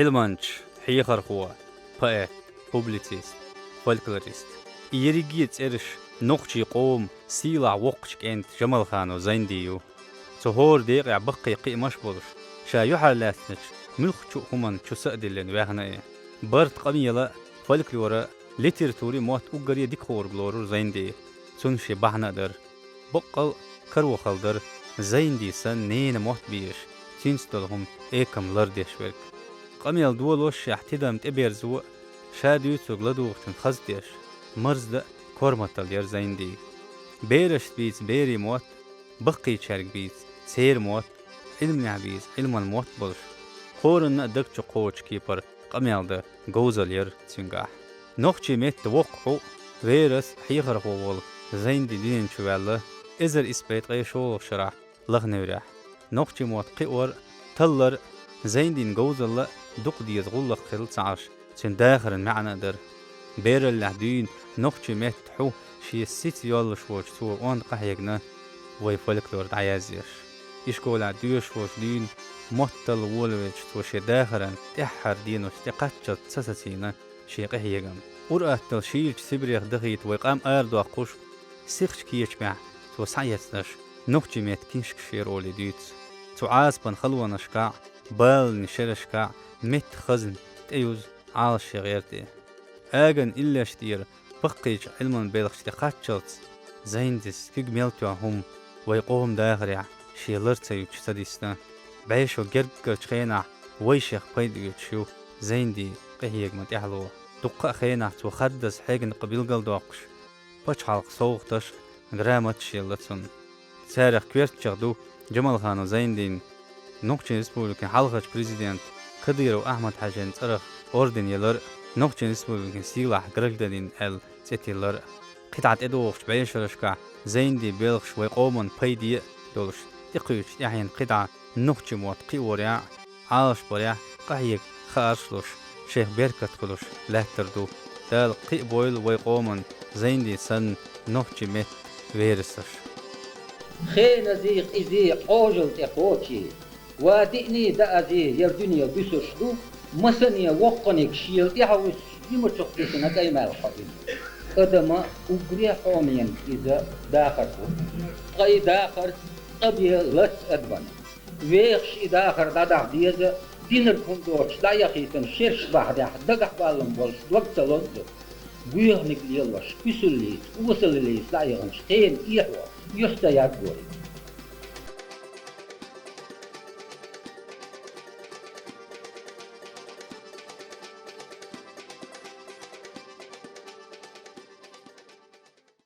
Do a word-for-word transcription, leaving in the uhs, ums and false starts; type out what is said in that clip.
Ӏилманча, хьехархо, поэт, публицист, фольклорист. И ерриге цӀераш нохчий къоман сийлахь воккхача кӀентан Жамалханов Зайндин ю. Цу хӀора декъехь баккхий кхиамаш болуш, ша юьхьарлаьцначу муьлххачу а хӀуманна чу са а диллина ваьхна и. Барт къамела а, фольклора а, литература а мотт уггаре а дика хуур лорура Зайндин. Цунна шен бахьана а дара. Баккъал а каро хала дара Зайндин санна ненан мотт безаш, цуьнца долу хӀума экам лардеш верг. Къамел долошшехь тидам тӀеберзо а, ша дуьйцург ладугӀучунна хаза деш, марздан а, корматалла яра Зайндин. Берашца бийца берийн мотт, баккхийчаьрга бийца церан мотт, Ӏилманехь бийца Ӏилманан мотт болуш, хӀоранна а даг чу кхочу кепара къамел дан говзалла яра цуьнгахь. Нохчийн меттан воккха хьу, верас а, хьехархо волу Зайндин дуьнен чу ваьлла эзар исс бӀе ткъе шолгӀачу шарахь лаханеврехь. Нохчийн мотт кхиор а, таллар а, Зайндин говзалла а дукха деза гӀуллакх хилла ца Ӏаш, цуьнан дахаран маьӀна а дара. Бераллехь дуьйна нохчийн меттан хьу шен сица йоллуш волчу цо онда къахьегна вай фольклор дӀаязъеш. Ишколехь доьшуш волчу дуьйна мотталла волавелча, цо шен дахаран тӀаьххьара деношна тӀекхаччалц ца сацийна шен къахьегам. Ур-атталла шийлачу Сибрех дахийта вай къам арадоккхуш, сихачу кечамехь цо схьаэцнарш нохчийн меттан книшкаш яра олий дуьйцу. Цу Ӏазапан халонашкахь а, баланийн шерашкахь а меттан хазна тӀеюзу Ӏалашъян гӀерта и. Аган иллеш тӀера баккхийчу Ӏилманан белхаш тӀе кхаччалц, Зайндис куьг мел тоьхна хӀума вай къоман дахарехь шен лар ца юьтуш ца дисна. БӀешо гергарчу хенахь вайшех пайда оьцуш ю Зайндин къахьегаман тӀаьхьало. Дуккха а хенахь цо хаддаза хьегна кху билгалдоккхуш, пачхьалкхан совгӀаташ а, грамоташ а елла цунна. Царах коьртачех ду Джамалханов Зайндин Нохчийн Республикин хьалхарчу президента Кадыров Ахьмад-Хьаьжин цӀарах орден ялар а, Нохчийн Республикин сийлахь гражданин аьлла цӀе тиллар а. КхидӀа тӀедогӀучу бӀешарашкахь Зайндин белхаш вай къоман пайде а долуш, тӀекхуьучу тӀаьхьенна кхидӀа нохчийн мотт кхиорехь а, Ӏалашбарехь а къахьега хаарш а луш, шайх беркат хуьлуш лаьттар ду. Дала кхиабойла вай къоман Зайндин санна нохчийн меттан верасаш. Хеназий, къизий Ӏожалла тӀе кхочий, ва диъний, даазий яр дуьне дуьсуш ду, масане воккханиг шел тӀаьхьа вуьсуш, жимачух дисина кӀай-маьлха хьо дина. Адама уггаре а хьоменца иза дахар ду. Ткъа и дахарца ткъа бен лац адамна. Вехаш и дахар дӀадаха деза, динарг хӀума доцуш дӀаяхийтина шераш бахьанехь дагахь баллам болуш дог ца лоззу. Боьханиг лелош, куьсаллица, осаллица дӀаяханчу хенан эхьо юьхь ца яггориг.